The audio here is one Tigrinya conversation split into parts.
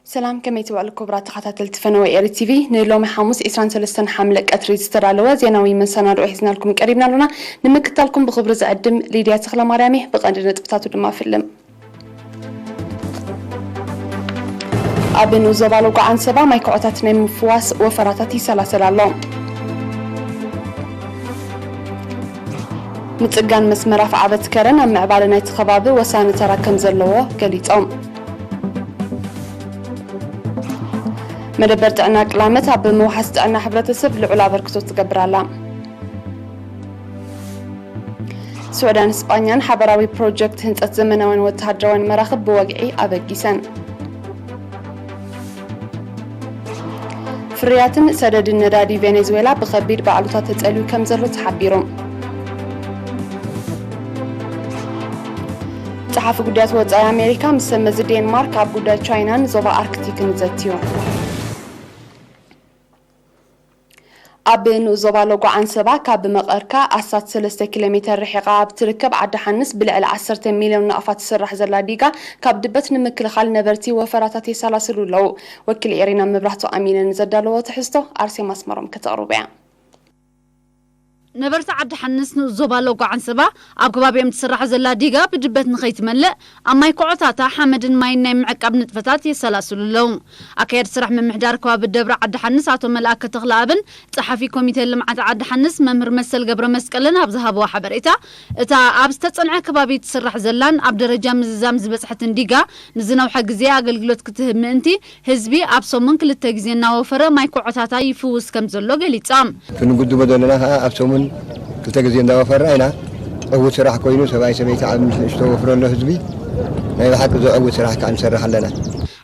ሰላም፣ ከመይ ትውዕሉ ክቡራት ተኸታተልቲ ፈነወ ኤሪ ቲቪ? ንሎሚ ሓሙስ ዕስራን ሰለስተን ሓምለ ቀትሪ ዝተዳለወ ዜናዊ መሰናድኦ ሒዝናልኩም ቀሪብና ኣለና። ንምክታልኩም ብኽብሪ ዝዕድም ሊድያ ተኽለማርያም እየ። ብቐንዲ ነጥብታቱ ድማ ፍልም። ኣብ ንኡስ ዞባ ሎጎ ዓንሰባ ማይ ኩዖታት ናይ ምፍዋስ ወፈራታት ይሰላሰል ኣሎ። ምጽጋን መስመር ኣፍዓበት ከረን ኣብ ምዕባለ ናይቲ ከባቢ ወሳኒ ተራ ከም ዘለዎ ገሊጾም። መደበር ጥዕና ቅላመት ኣብ ምውሓስ ጥዕና ሕብረተሰብ ልዑል ኣበርክቶ ትገብር ኣላ። ስዑዳን ስጳኛን ሓበራዊ ፕሮጀክት ህንጸት ዘመናውያን ወተሃደራውያን መራኽብ ብወግዒ ኣበጊሰን። ፍርያትን ሰደድን ነዳዲ ቬኔዙዌላ ብኸቢድ ባዕሉታ ተጸልዩ ከም ዘሎ ተሓቢሩ። ጸሓፊ ጉዳያት ወጻኢ ኣሜሪካ ምስ ሰብ መዚ ዴንማርክ ኣብ ጉዳይ ቻይናን ዞባ ኣርክቲክን ዘትዩ። ኣብ ንኡስ ዞባ ሎጎ ዓንሰባ ካብ መቐርካ ኣስታት ሰለስተ ኪሎ ሜተር ርሒቓ ኣብ ትርከብ ዓዲ ሓንስ ብልዕሊ ዓሰርተ ሚልዮን ናቕፋ ትስራሕ ዘላ ዲጋ ካብ ድበት ንምክልኻል ነበርቲ ወፈራታት የሰላስሉ ኣለዉ። ወኪል ኤሪና መብራህቱ ኣሚነ ንዘዳለዎ ትሕዝቶ ኣርሴማ ኣስመሮም ከተቕርቦ እያ። ነበርቲ ዓዲ ሓንስ ንኡስ ዞባ ሎጎ ዓንሰባ ኣብ ከባቢኦም ትስራሕ ዘላ ዲጋ ብድበት ንኸይትመልእ ኣብ ማይ ኮዖታታ ሓመድን ማይን ናይ ምዕቃብ ንጥፈታት የሰላስሉ ኣለዉ። ኣካያዲ ስራሕ ምምሕዳር ከባቢ ደብረ ዓዲ ሓንስ ኣቶ መልኣከ ተኽለኣብን ጸሓፊ ኮሚቴ ልምዓት ዓዲ ሓንስ መምህር መሰል ገብረ መስቀልን ኣብ ዝሃብዎ ሓበሬታ፣ እታ ኣብ ዝተጸንዐ ከባቢ ትስራሕ ዘላን ኣብ ደረጃ ምዝዛም ዝበጽሐትን ዲጋ ንዝነውሐ ግዜ ኣገልግሎት ክትህብ ምእንቲ ህዝቢ ኣብ ሰሙን ክልተ ግዜ እናወፈረ ማይ ኮዖታታ ይፍውስ ከም ዘሎ ገሊጾም። ክንጉድቦ ዘለና ከኣ ኣብ ሰሙን ክልተ ግዜ እንዳወፈርና ኢና። ዕዉት ስራሕ ኮይኑ ሰብኣይ ሰበይቲ ዓቢ ምስ ንእሽቶ ወፍረሎ ህዝቢ ናይ ብሓቂ ዘዕውት ስራሕ ከኣ ንሰርሕ ኣለና።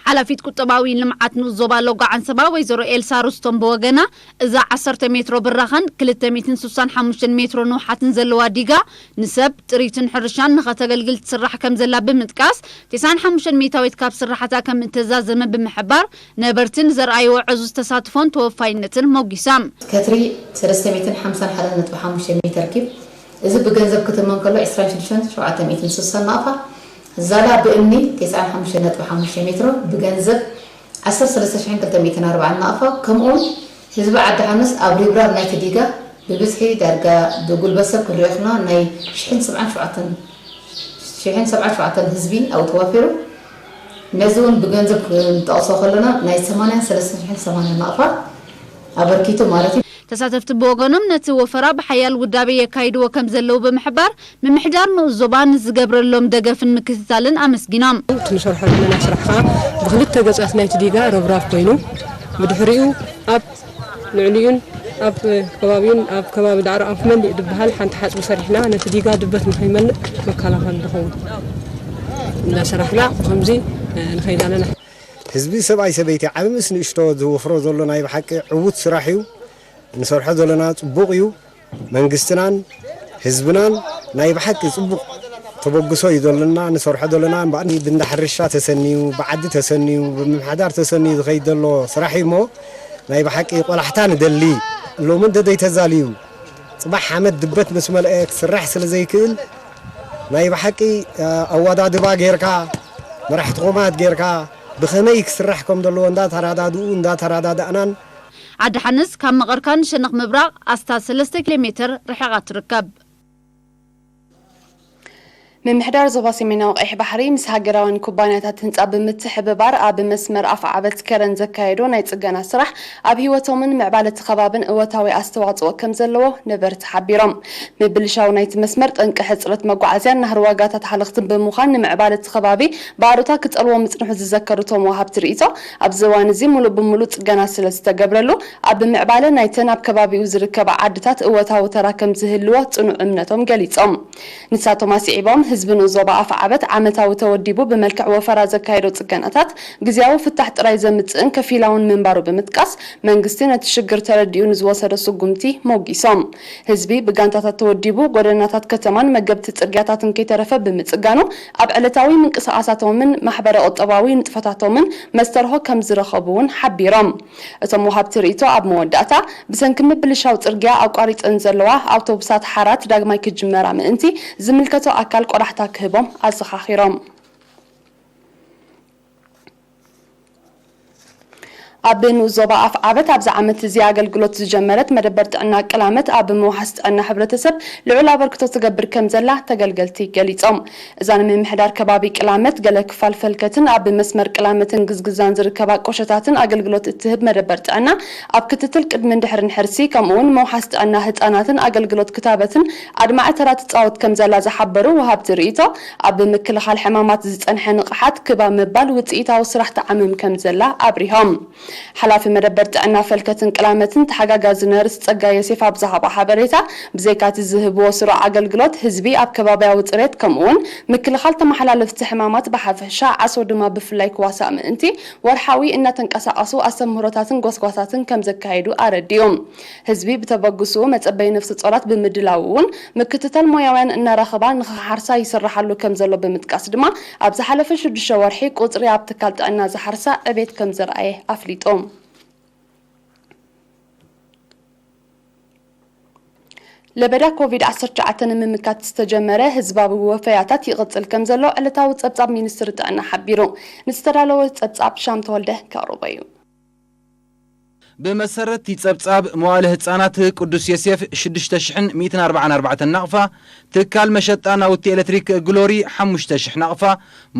ሓላፊት ቁጠባዊ ልምዓት ንኡስ ዞባ ሎጎ ዓንሰባ ወይዘሮ ኤልሳ ሩስቶም ብወገና፣ እዛ ዓሰርተ ሜትሮ ብራኸን ክልተ ሚእትን ስሳን ሓሙሽተን ሜትሮ ንውሓትን ዘለዋ ዲጋ ንሰብ፣ ጥሪትን ሕርሻን ንኸተገልግል ትስራሕ ከም ዘላ ብምጥቃስ፣ ተስዓን ሓሙሽተን ሚእታዊት ካብ ስራሓታ ከም እተዛዘመ ብምሕባር፣ ነበርቲ ንዘርኣይዎ ዕዙዝ ተሳትፎን ተወፋይነትን ሞጊሳ። ከትሪ ሰለስተ ሚእትን ሓምሳን ሓደን ነጥቢ ሓሙሽተ ሜተር ኪብ፣ እዚ ብገንዘብ ክትመን ከሎ ዕስራን ሽዱሽተን ሸውዓተ ሚእትን ስሳን ናቕፋ፣ ዛላ ብእምኒ ተስዓን ሓሙሽተን ነጥቢ ሓሙሽተ ሜትሮ፣ ብገንዘብ ዓሰርተ ሰለስተ ሽሕን ክልተ ሚእትን ኣርባዓን ናቕፋ፣ ከምኡውን ህዝቢ ዓዲ ሓንስ ኣብ ሪብራብ ናይቲ ዲጋ ብብዝሒ ዳርጋ ብጉልበት ሰብ ክንሪኦ ከለና ናይ ሽሕን ሰብዓን ሸውዓተን፣ ሽሕን ሰብዓን ሸውዓተን ህዝቢ ኣብኡ ተዋፊሩ። ነዚ እውን ብገንዘብ ክንጠቕሶ ከለና ናይ ሰማንያን ሰለስተ ሽሕን ሰማንያን ናቕፋ ኣበርኪቱ ማለት እዩ። ተሳተፍቲ ብወገኖም ነቲ ወፈራ ብሓያል ውዳቤ የካይድዎ ከም ዘለዉ ብምሕባር፣ ምምሕዳር ንኡስ ዞባ ንዝገብረሎም ደገፍን ምክትታልን ኣመስጊኖም። እቲ ንሰርሖ ዘለና ስራሕ ከኣ ብክልተ ገጻት ናይቲ ዲጋ ረብራብ ኮይኑ፣ ብድሕሪኡ ኣብ ልዕሊኡን ኣብ ከባቢኡን፣ ኣብ ከባቢ ዳዕሮ ኣንፍ መሊእ ዝበሃል ሓንቲ ሓጽቢ ሰሪሕና ነቲ ዲጋ ድበት ንኸይመልእ መከላኸሊ ዝኸውን እንዳሰራሕና ከምዚ ንኸይድ ኣለና። ህዝቢ ሰብኣይ ሰበይቲ ዓቢ ምስ ንእሽቶ ዝወፍሮ ዘሎ ናይ ብሓቂ ዕዉት ስራሕ እዩ። ንሰርሖ ዘለና ጽቡቕ እዩ። መንግስትናን ህዝብናን ናይ ብሓቂ ጽቡቕ ተበግሶ እዩ ዘለና። ንሰርሖ ዘለና ብእንዳ ሕርሻ ተሰንዩ፣ ብዓዲ ተሰንዩ፣ ብምምሕዳር ተሰንዩ ዝኸይድ ዘሎ ስራሕ እዩ እሞ ናይ ብሓቂ ቆላሕታ ንደሊ። ሎሚ እንተዘይተዛልዩ ጽባሕ ሓመድ ድበት ምስ መልአ ክስራሕ ስለ ዘይክእል ናይ ብሓቂ ኣወዳድባ ጌርካ መራሕቲ ኮማት ጌርካ ብኸመይ ክስራሕ ከም ዘለዎ እንዳተረዳድኡ እንዳተረዳዳእናን። ዓዲ ሓንስ ካብ መቐርካ ንሸነኽ ምብራቕ ኣስታት ሰለስተ ኪሎ ሜተር ርሒቓ ትርከብ። ምምሕዳር ዞባ ሰሜናዊ ቀይሕ ባሕሪ ምስ ሃገራውያን ኩባንያታት ህንጻ ብምትሕብባር ኣብ መስመር ኣፍዓበት ከረን ዘካየዶ ናይ ጽገና ስራሕ ኣብ ህይወቶምን ምዕባለ እቲ ከባብን እወታዊ ኣስተዋጽኦ ከም ዘለዎ ነበርቲ ሓቢሮም። ምብልሻው ናይቲ መስመር ጠንቂ ሕጽረት መጓዓዝያን ናህሪ ዋጋታት ሃለኽትን ብምዃን ንምዕባለ እቲ ከባቢ ብኣሉታ ክጸልዎ ምጽንሑ ዝዘከሩ እቶም ወሃብቲ ርእይቶ፣ ኣብዚ እዋን እዚ ምሉእ ብምሉእ ጽገና ስለ ዝተገብረሉ ኣብ ምዕባለ ናይተን ኣብ ከባቢኡ ዝርከባ ዓድታት እወታዊ ተራ ከም ዝህልዎ ጽኑዕ እምነቶም ገሊጾም። ንሳቶም ኣስዒቦም፣ ህዝቢ ንኡስ ዞባ ኣፍዓበት ዓመታዊ ተወዲቡ ብመልክዕ ወፈራ ዘካየዶ ጽገናታት ግዝያዊ ፍታሕ ጥራይ ዘምጽእን ከፊላውን ምንባሩ ብምጥቃስ፣ መንግስቲ ነቲ ሽግር ተረዲኡ ንዝወሰዶ ስጉምቲ ሞጊሶም። ህዝቢ ብጋንታታት ተወዲቡ ጎደናታት ከተማን መገብቲ ጽርግያታትን ከይተረፈ ብምጽጋኑ ኣብ ዕለታዊ ምንቅስቓሳቶምን ማሕበረ ቁጠባዊ ንጥፈታቶምን መስተርሆ ከም ዝረኸቡ እውን ሓቢሮም። እቶም ወሃብቲ ርእይቶ ኣብ መወዳእታ፣ ብሰንኪ ምብልሻው ጽርግያ ኣቋሪጸን ዘለዋ ኣውቶቡሳት ሓራት ዳግማይ ክጅመራ ምእንቲ ዝምልከቶ ኣካል ቆላሕታ ክህቦም ኣዘኻኺሮም። ኣብ ንኡስ ዞባ ኣፍዓበት ኣብዚ ዓመት እዚ ኣገልግሎት ዝጀመረት መደበር ጥዕና ቅላመት ኣብ ምውሓስ ጥዕና ሕብረተሰብ ልዑል ኣበርክቶ ትገብር ከም ዘላ ተገልገልቲ ገሊጾም። እዛ ንምምሕዳር ከባቢ ቅላመት፣ ገለ ክፋል ፈልከትን ኣብ መስመር ቅላመትን ግዝግዛን ዝርከባ ቆሸታትን ኣገልግሎት እትህብ መደበር ጥዕና፣ ኣብ ክትትል ቅድምን ድሕርን ሕርሲ፣ ከምኡውን ምውሓስ ጥዕና ህጻናትን ኣገልግሎት ክታበትን ኣድማዒ ተራ ትጻወት ከም ዘላ ዝሓበሩ ወሃብቲ ርእይቶ፣ ኣብ ምክልኻል ሕማማት ዝጸንሐ ንቕሓት ክባ ምባል ውጽኢታዊ ስራሕ ትዓምም ከም ዘላ ኣብሪሆም። ሓላፊ መደበር ጥዕና ፈልከትን ቅላመትን ተሓጋጋዚ ነርስ ጸጋይ ዮሴፍ ኣብ ዝሃቦ ሓበሬታ፣ ብዘይካቲ ዝህብዎ ስሩዕ ኣገልግሎት፣ ህዝቢ ኣብ ከባብያዊ ጽሬት ከምኡውን ምክልኻል ተመሓላለፍቲ ሕማማት ብሓፈሻ፣ ዓሶ ድማ ብፍላይ ክዋሳእ ምእንቲ፣ ወርሓዊ እናተንቀሳቐሱ ኣስተምህሮታትን ጎስጓሳትን ከም ዘካየዱ ኣረዲኡ። ህዝቢ ብተበግስኡ መጸበይ ነፍሰ ጾራት ብምድላው እውን ምክትታል ሞያውያን እናረኸባ ንኽሓርሳ ይስራሓሉ ከም ዘሎ ብምጥቃስ ድማ፣ ኣብ ዝሓለፈ ሽዱሽተ ወርሒ ቁጽሪ ኣብ ትካል ጥዕና ዝሓርሳ ዕቤት ከም ዘርኣየ ኣፍሊጡ። ለበዳ ኮቪድ ዓሰርተ ትሽዓተ ንምምካት ዝተጀመረ ህዝባዊ ወፈያታት ይቕጽል ከም ዘሎ ዕለታዊ ጸብጻብ ሚኒስትሪ ጥዕና ሓቢሩ። ንዝተዳለወ ጸብጻብ ሻም ተወልደ ከቕርቦ እዩ። ብመሰረት እቲ ጸብጻብ፣ መዋለ ህጻናት ቅዱስ ዮሴፍ ሽዱሽተ ሽሕን ሚእትን ኣርባዓን ኣርባዕተን ናቕፋ፣ ትካል መሸጣ ናውቲ ኤሌክትሪክ ግሎሪ ሓሙሽተ ሽሕ ናቕፋ፣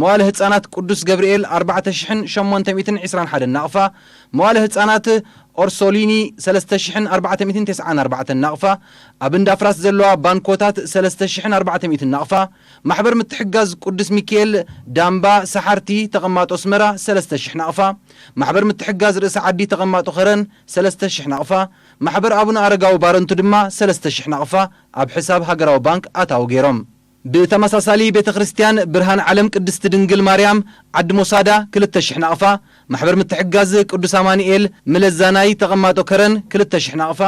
መዋለ ህጻናት ቅዱስ ገብርኤል ኣርባዕተ ሽሕን ሸሞንተ ሚእትን ዕስራን ሓደን ናቕፋ፣ መዋለ ህጻናት ኦርሶሊኒ ሰለስተ ሽሕን ኣርባዕተ ሚእትን ተስዓን ኣርባዕተን ናቕፋ፣ ኣብ እንዳ ፍራስ ዘለዋ ባንኮታት ሰለስተ ሽሕን ኣርባዕተ ሚእትን ናቕፋ፣ ማሕበር ምትሕጋዝ ቅዱስ ሚካኤል ዳምባ ሰሓርቲ ተቐማጦ ኣስመራ ሰለስተ ሽሕ ናቕፋ፣ ማሕበር ምትሕጋዝ ርእሲ ዓዲ ተቐማጦ ከረን ሰለስተ ሽሕ ናቕፋ፣ ማሕበር ኣቡነ ኣረጋዊ ባረንቱ ድማ ሰለስተ ሽሕ ናቕፋ ኣብ ሕሳብ ሃገራዊ ባንክ ኣታዊ ገይሮም። ብተመሳሳሊ ቤተ ክርስቲያን ብርሃን ዓለም ቅድስቲ ድንግል ማርያም ዓዲ ሞሳዳ ክልተ ሽሕ ናቕፋ፣ ማሕበር ምትሕጋዝ ቅዱስ ኣማኑኤል ምለዛናይ ተቐማጦ ከረን ክልተ ሽሕ ናቕፋ፣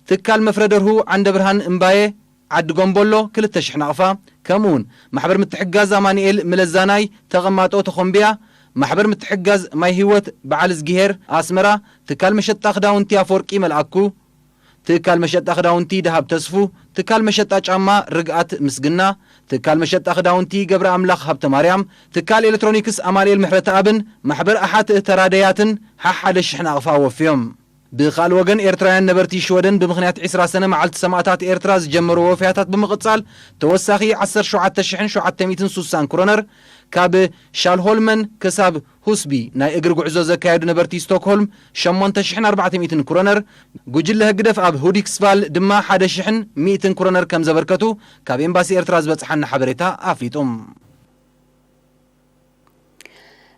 ትካል መፍረ ደርሁ ዓንደ ብርሃን እምባየ ዓዲ ጎምቦሎ ክልተ ሽሕ ናቕፋ፣ ከምኡውን ማሕበር ምትሕጋዝ ኣማኑኤል ምለዛናይ ተቐማጦ ተኾምቢያ፣ ማሕበር ምትሕጋዝ ማይ ህይወት በዓል እዝጊሄር ኣስመራ፣ ትካል መሸጣ ክዳውንቲ ኣፈወርቂ መልኣኩ፣ ትካል መሸጣ ክዳውንቲ ደሃብ ተስፉ፣ ትካል መሸጣ ጫማ ርግኣት ምስግና፣ ትካል መሸጣ ክዳውንቲ ገብረ ኣምላኽ ሃብተ ማርያም፣ ትካል ኤሌክትሮኒክስ ኣማኑኤል ምሕረተኣብን ማሕበር ኣሓት ተራደያትን ሓሓደ ሽሕ ናቕፋ ኣወፍዮም። ብኻል ወገን ኤርትራውያን ነበርቲ ሽወደን ብምኽንያት ዕስራ ሰነ መዓልቲ ሰማእታት ኤርትራ ዝጀመርዎ ወፍያታት ብምቕጻል ተወሳኺ ዓሰርተ ሸውዓተ ሽሕን ሸውዓተ ሚእትን ስሳን ክሮነር፣ ካብ ሻልሆልመን ክሳብ ሁስቢ ናይ እግሪ ጉዕዞ ዘካየዱ ነበርቲ ስቶክሆልም ሸሞንተ ሽሕን ኣርባዕተ ሚእትን ክሮነር፣ ጉጅለ ህግደፍ ኣብ ሁዲክስቫል ድማ ሓደ ሽሕን ሚእትን ክሮነር ከም ዘበርከቱ ካብ ኤምባሲ ኤርትራ ዝበጽሓና ሓበሬታ ኣፍሊጡ።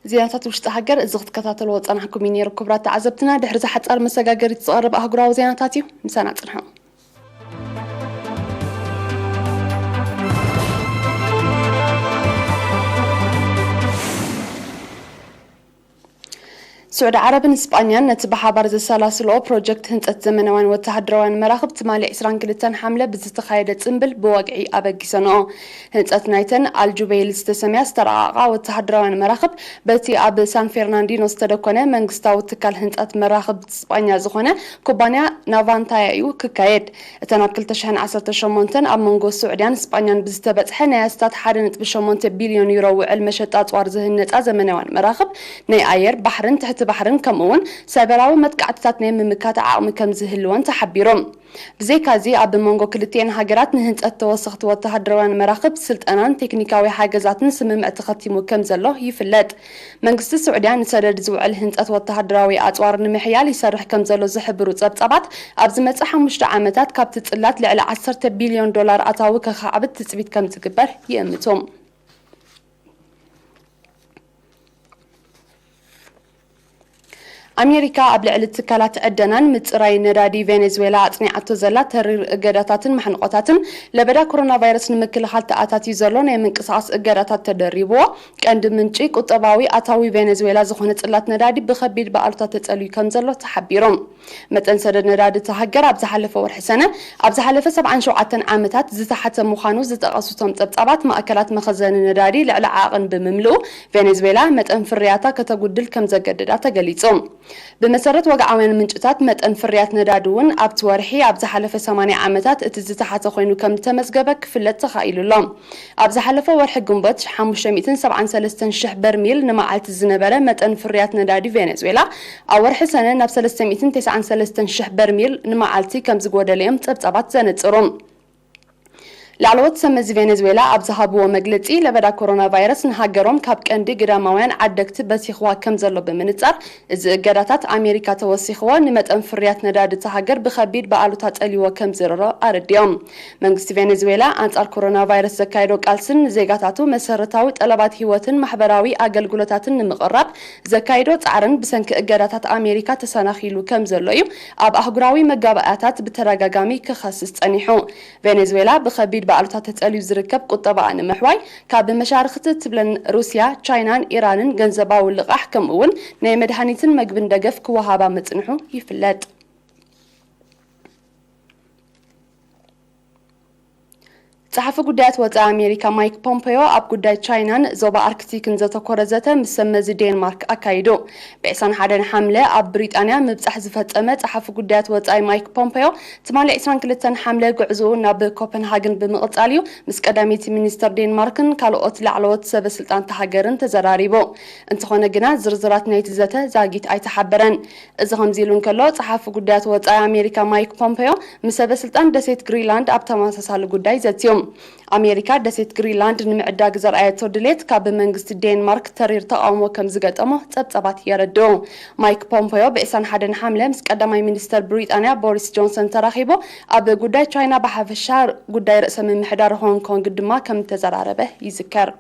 ዜናታት ውሽጢ ሃገር እዚ ክትከታተልዎ ጸናሕኩም እዩ ነይሩ። ክቡራት ተዓዘብትና፣ ድሕሪ ዝሓጻር መሰጋገሪት ዝቐርብ ኣህጉራዊ ዜናታት እዩ። ምሳና ጽንሑ። ስዑዲ ዓረብን ስጳኛን ነቲ ብሓባር ዘሰላስልኦ ፕሮጀክት ህንጸት ዘመናውያን ወተሃደራውያን መራኽብ ትማሊ ዕስራን ክልተን ሓምለ ብዝተኻየደ ጽምብል ብወግዒ ኣበጊሰንኦ። ህንጸት ናይተን ኣልጁበይል ዝተሰምያ ዝተረቓቓ ወተሃደራውያን መራኽብ በቲ ኣብ ሳን ፌርናንዲኖ ዝተደኮነ መንግስታዊ ትካል ህንጸት መራኽብ ስጳኛ ዝኾነ ኩባንያ ናቫንታያ እዩ ክካየድ። እተን ኣብ ክልተ ሽሕን ዓሰርተ ሸሞንተን ኣብ መንጎ ስዑድያን ስጳኛን ብዝተበጽሐ ናይ ኣስታት ሓደ ነጥቢ ሸሞንተ ቢልዮን ዩሮ ውዕል መሸጣ ኣጽዋር ዝህነጻ ዘመናውያን መራኽብ ናይ ኣየር፣ ባሕርን ትሕቲ ባሕርን ከምኡ'ውን ሳይበራዊ መጥቃዕትታት ናይ ምምካት ዓቕሚ ከም ዝህልወን ተሓቢሩ። ብዘይካዚ ኣብ መንጎ ክልቲኤን ሃገራት ንህንጸት ተወሰኽቲ ወተሃደራውያን መራኽብ ስልጠናን ቴክኒካዊ ሓገዛትን ስምምዕ ተኸቲሙ ከም ዘሎ ይፍለጥ። መንግስቲ ስዑድያ ንሰደድ ዝውዕል ህንጸት ወተሃደራዊ ኣጽዋር ንምሕያል ይሰርሕ ከም ዘሎ ዝሕብሩ ጸብጻባት፣ ኣብ ዝመጽእ ሓሙሽተ ዓመታት ካብቲ ጽላት ልዕሊ ዓሰርተ ቢልዮን ዶላር ኣታዊ ከኻዕብት ትጽቢት ከም ዝግበር ይእምቱ። ኣሜሪካ ኣብ ልዕሊ ትካላት ዕደናን ምጽራይ ነዳዲ ቬኔዙዌላ ኣጽኒዓቶ ዘላ ተሪር እገዳታትን ማሕንቆታትን፣ ለበዳ ኮሮና ቫይረስ ንምክልኻል ተኣታትዩ ዘሎ ናይ ምንቅስቓስ እገዳታት ተደሪብዎ፣ ቀንዲ ምንጪ ቁጠባዊ ኣታዊ ቬኔዙዌላ ዝኾነ ጽላት ነዳዲ ብኸቢድ ብኣሉታ ተጸልዩ ከም ዘሎ ተሓቢሩ። መጠን ሰደድ ነዳዲ እታ ሃገር ኣብ ዝሓለፈ ወርሒ ሰነ፣ ኣብ ዝሓለፈ ሰብዓን ሸውዓተን ዓመታት ዝተሓተ ምዃኑ ዝጠቐሱ እቶም ጸብጻባት፣ ማእከላት መኸዘኒ ነዳዲ ልዕሊ ዓቐን ብምምልኡ፣ ቬኔዙዌላ መጠን ፍርያታ ከተጉድል ከም ዘገደዳ ተገሊጹ። ብመሰረት ወግዓውያን ምንጭታት፣ መጠን ፍርያት ነዳዲ እውን ኣብቲ ወርሒ ኣብ ዝሓለፈ ሰማንያ ዓመታት እቲ ዝተሓተ ኮይኑ ከም ዝተመዝገበ ክፍለጥ ተኻኢሉ ኣሎ። ኣብ ዝሓለፈ ወርሒ ግንቦት፣ ሓሙሽተ ሚእትን ሰብዓን ሰለስተን ሽሕ በርሚል ንመዓልቲ ዝነበረ መጠን ፍርያት ነዳዲ ቬኔዙዌላ፣ ኣብ ወርሒ ሰነ ናብ ሰለስተ ሚእትን ተስዓን ሰለስተን ሽሕ በርሚል ንመዓልቲ ከም ዝጎደለ እዮም ጸብጻባት ዘነጽሩ። ላዕለዎት ሰብ መዚ ቬኔዙዌላ ኣብ ዝሃብዎ መግለጺ፣ ለበዳ ኮሮና ቫይረስ ንሃገሮም ካብ ቀንዲ ግዳማውያን ዓደግቲ በቲኽዋ ከም ዘሎ ብምንጻር፣ እዚ እገዳታት ኣሜሪካ ተወሲኽዎ ንመጠን ፍርያት ነዳዲ እታ ሃገር ብኸቢድ ብኣሉታ ጸልይዎ ከም ዝረሮ ኣረዲኦም። መንግስቲ ቬኔዙዌላ ኣንጻር ኮሮና ቫይረስ ዘካየዶ ቃልስን ንዜጋታቱ መሰረታዊ ጠለባት ህይወትን ማሕበራዊ ኣገልግሎታትን ንምቕራብ ዘካየዶ ጻዕርን ብሰንኪ እገዳታት ኣሜሪካ ተሰናኺሉ ከም ዘሎ እዩ ኣብ ኣህጉራዊ መጋባእያታት ብተደጋጋሚ ክኸስስ ጸኒሑ። ቬኔዙዌላ ብኸቢድ ብኣሉታ ተጸልዩ ዝርከብ ቁጠባኣ ንምሕዋይ፣ ካብ መሻርኽቲ ትብለን ሩስያ፣ ቻይናን ኢራንን ገንዘባዊ ልቓሕ፣ ከምኡ እውን ናይ መድሃኒትን መግብን ደገፍ ክወሃባ ምጽንሑ ይፍለጥ። ጸሓፊ ጉዳያት ወጻኢ ኣሜሪካ ማይክ ፖምፔዮ ኣብ ጉዳይ ቻይናን ዞባ ኣርክቲክን ዘተኮረ ዘተ ምስ ሰብ መዚ ዴንማርክ ኣካይዱ። ብ ዕስራን ሓደን ሓምለ ኣብ ብሪጣንያ ምብጻሕ ዝፈጸመ ጸሓፊ ጉዳያት ወጻኢ ማይክ ፖምፔዮ፣ ትማሊ ዕስራን ክልተን ሓምለ ጉዕዞኡ ናብ ኮፐንሃገን ብምቕጻል እዩ ምስ ቀዳመይቲ ሚኒስተር ዴንማርክን ካልኦት ላዕለዎት ሰበ ስልጣን እታ ሃገርን ተዘራሪቡ። እንተኾነ ግና፣ ዝርዝራት ናይቲ ዘተ ዛጊት ኣይተሓበረን። እዚ ከምዚ ኢሉ እንከሎ፣ ጸሓፊ ጉዳያት ወጻኢ ኣሜሪካ ማይክ ፖምፔዮ ምስ ሰበ ስልጣን ደሴት ግሪንላንድ ኣብ ተመሳሳሊ ጉዳይ ዘትዮም። ኣሜሪካ ደሴት ግሪንላንድ ንምዕዳግ ዘርኣየቶ ድሌት ካብ መንግስቲ ዴንማርክ ተሪር ተቓውሞ ከም ዝገጠሞ ጸብጻባት የረድኡ። ማይክ ፖምፖዮ ብ ዕስራን ሓደን ሓምለ ምስ ቀዳማይ ሚኒስተር ብሪጣንያ ቦሪስ ጆንሰን ተራኺቡ ኣብ ጉዳይ ቻይና ብሓፈሻ ጉዳይ ርእሰ ምምሕዳር ሆንግ ኮንግ ድማ ከም ተዘራረበ ይዝከር።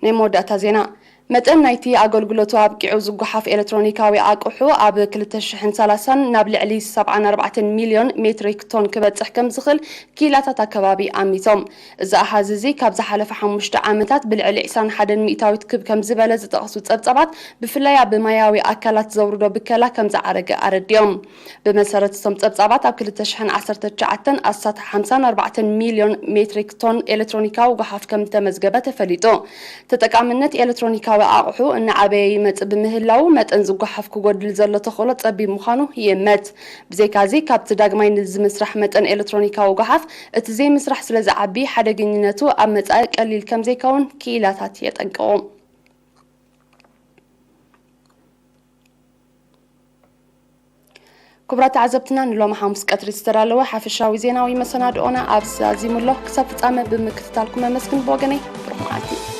ናይ መወዳእታ ዜና። መጠን ናይቲ ኣገልግሎቱ ኣብቂዑ ዝጓሓፍ ኤሌክትሮኒካዊ ኣቕሑ ኣብ ክልተ ሽሕን ሰላሳን ናብ ልዕሊ ሰብዓን ኣርባዕተን ሚልዮን ሜትሪክ ቶን ክበጽሕ ከም ዝኽእል ክኢላታት ኣከባቢ ኣሚቶም። እዚ ኣሃዝ እዚ ካብ ዝሓለፈ ሓሙሽተ ዓመታት ብልዕሊ ዕስራን ሓደን ሚእታዊት ክብ ከም ዝበለ ዝጠቕሱ ጸብጻባት፣ ብፍላይ ኣብ ማያዊ ኣካላት ዘውርዶ ብከላ ከም ዝዓረገ ኣረዲኦም። ብመሰረት እቶም ጸብጻባት፣ ኣብ ክልተ ሽሕን ዓሰርተ ትሽዓተን ኣስታት ሓምሳን ኣርባዕተን ሚልዮን ሜትሪክ ቶን ኤሌክትሮኒካዊ ጓሓፍ ከም ዝተመዝገበ ተፈሊጡ። ተጠቃምነት ኤሌክትሮኒካዊ ኣቕሑ እናዓበየ ይመጽእ ብምህላዉ፣ መጠን ዝጓሓፍ ክጎድል ዘሎ ተኽእሎ ጸቢብ ምዃኑ ይእመት። ብዘይካዚ፣ ካብቲ ዳግማይ ንዝምስራሕ መጠን ኤሌክትሮኒካዊ ጓሓፍ እቲ ዘይምስራሕ ስለ ዝዓቢ፣ ሓደገኝነቱ ኣብ መጻኢ ቀሊል ከም ዘይከውን ክኢላታት የጠንቅቑ። ክቡራት ተዓዘብትና፣ ንሎሚ ሓሙስ ቀትሪ ዝተዳለወ ሓፈሻዊ ዜናዊ መሰናድኦና ኣብዚ ኣዚሙ ኣሎ። ክሳብ ፍጻመ ብምክትታልኩም ኣመስግን። ብወገነይ፣ ብሩኽ መዓልቲ።